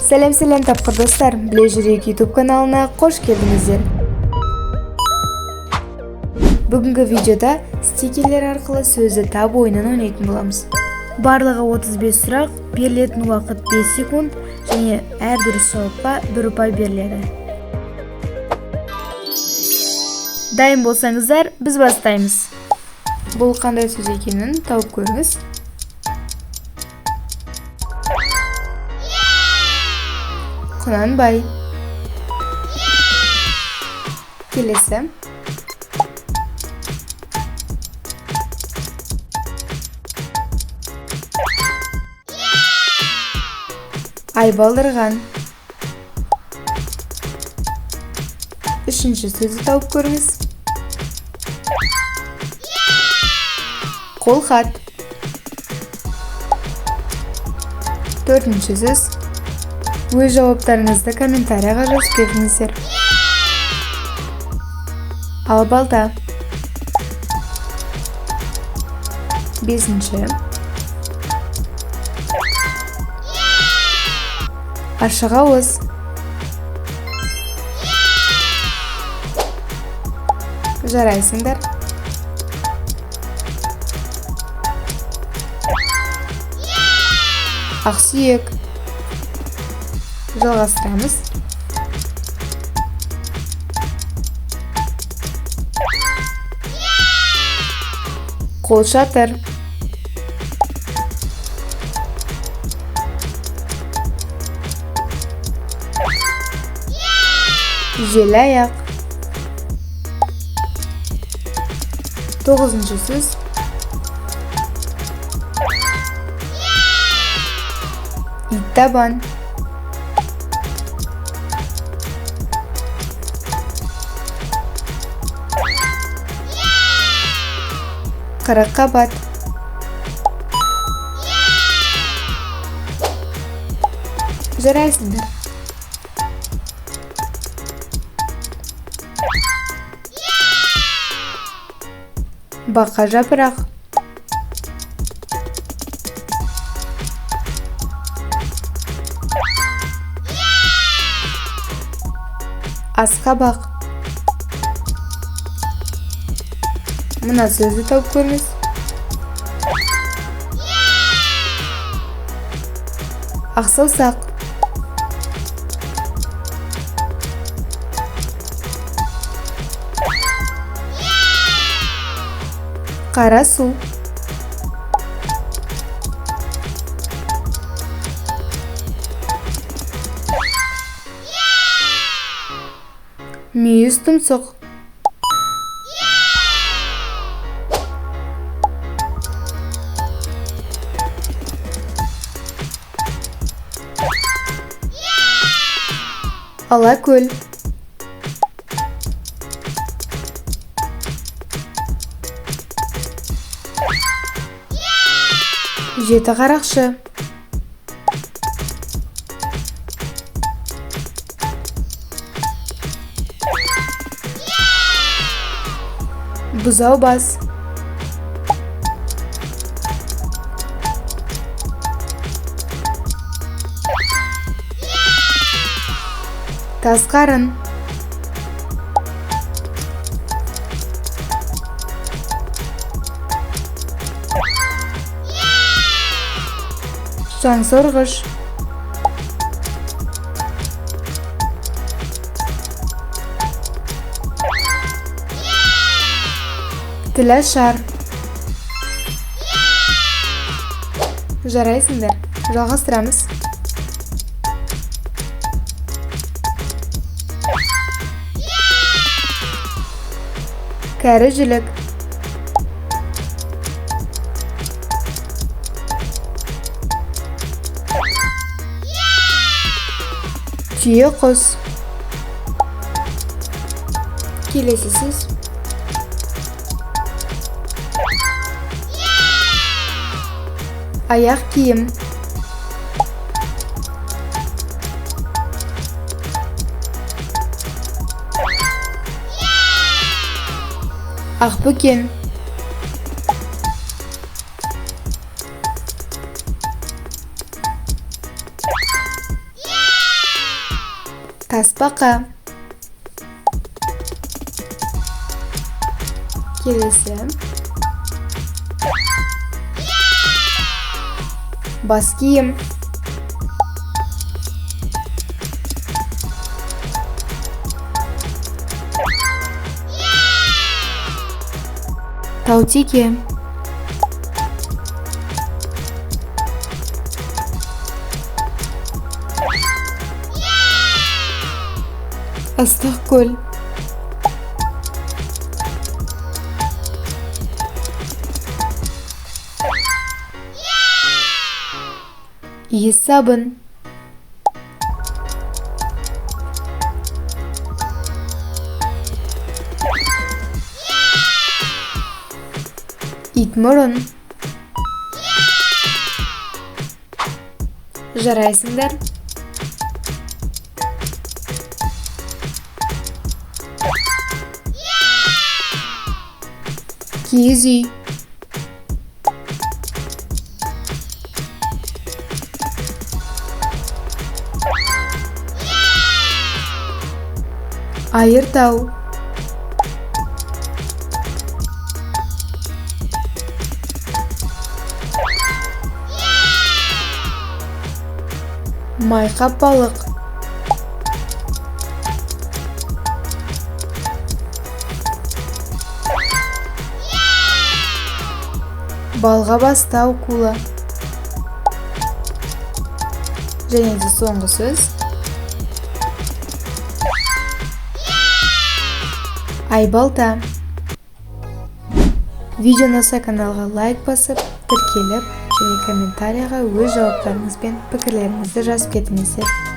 Сәлем, сәлем, тапқыр достар! Біле жүрейік YouTube каналына қош келдіңіздер. Бүгінгі видеода стикерлер арқылы сөзді тап ойынын ойнайтын боламыз. Барлығы 35 сұрақ, берілетін уақыт 5 секунд және әр дұрыс жауапқа 1 ұпай беріледі. Дайын болсаңыздар, біз бастаймыз. Бұл қандай сөз екенін тауып көріңіз. Құнанбай. Келесі. Айбалдырған. Үшінші сөзді тауып көріңіз. Қолхат. Төртінші сөз. Өз жауаптарыңызды комментарияға жазып кетіңіздер. Албалта. Бесінші. Ашық ауыз. Жарайсыңдар. Ақсүйек. Жалғастырамыз. Қолшатыр. Желаяқ. Тоғызыншы сөз. Иттабан. Қырыққабат. Жарайсыңдар. Бақа жапырақ. Асқабақ. Мына сөзді тауып көріңіз. Ақсаусақ. Қара су. Мүйіз тұмсық. Алакөл. Жеті қарақшы. Бұзау бас. Тасқарын. Шаңсорғыш. Тілашар. Жарайсыңдар. Жалғастырамыз. Кәрі жілік. Түйе құс. Келесі сөз. Аяқ киім. Ақбөкен. Тасбақа. Келесі. Бас киім. Таутеке. Ыстық көл. Иіс сабын. Итмұрын. Жарайсыңдар. Киіз үй. Айыртау. Майқап балық. Балға бастау кула. Және де соңғы сөз. Айбалта. Видео ұнаса, каналға лайк басып, тіркеліп және комментарияға өз жауаптарыңыз бен пікірлеріңізді жазып кетіңіздер.